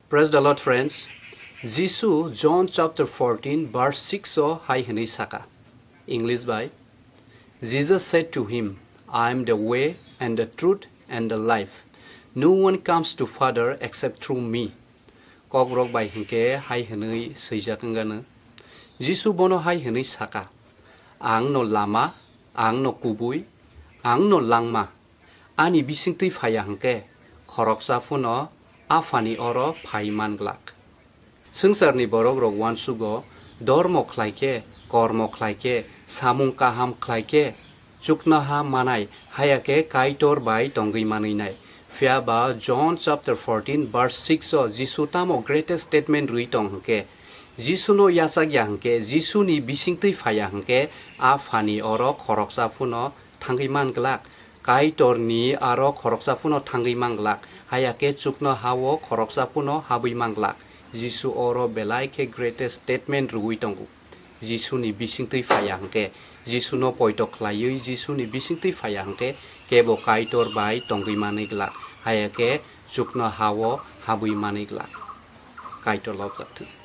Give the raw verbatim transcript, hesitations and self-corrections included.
Praise the Lord, friends. Jisu John chapter fourteen verse six o hai hwnwi saka, English bai, Jesus said to him, "I am the way and the truth and the life. No one comes to Father except through me." Kokrok bai hwnkhe hai hwnwi swijak wngano. Jisu bono hai hwnwi saka, "Ang no lama, ang no kubui, ang no langma. Ani bisingtwi phaiya hwnkhe khoroksa phano Aphani oro phai man glak." Swngcharni borokrok uansugo, dormo khlai khe, kormo khlai khe, samung kaham khlai khe, chuknoha manai, haya khe Kaitor bai tongwi manwi nai. Phiya ba John chapter fourteen verse six o Jisu tamo greatest statement rwi tong hwnkhe, Jisuno yachak ya hwnkhe, Jisuni bisingtwi phaiya hwnkhe, Aphani oro khoroksa phano thangwi man glak. Kaitorni aro khoroksa phano thangwi man glak. Haya khe chuknoha-o khoroksa phano habwi man glak. Jisu oro belai khe greatest statement rwui tongo. Jisuni bisingtwi phaiya hwnkhe, Jisuno poito khlaiwi Jisuni bisingtwi phaiya hwnkhe, kebo Kaitor bai tongwi manwi glak. Haya khe chuknoha-o habwi manwi glak. Kaitor lobjak thung.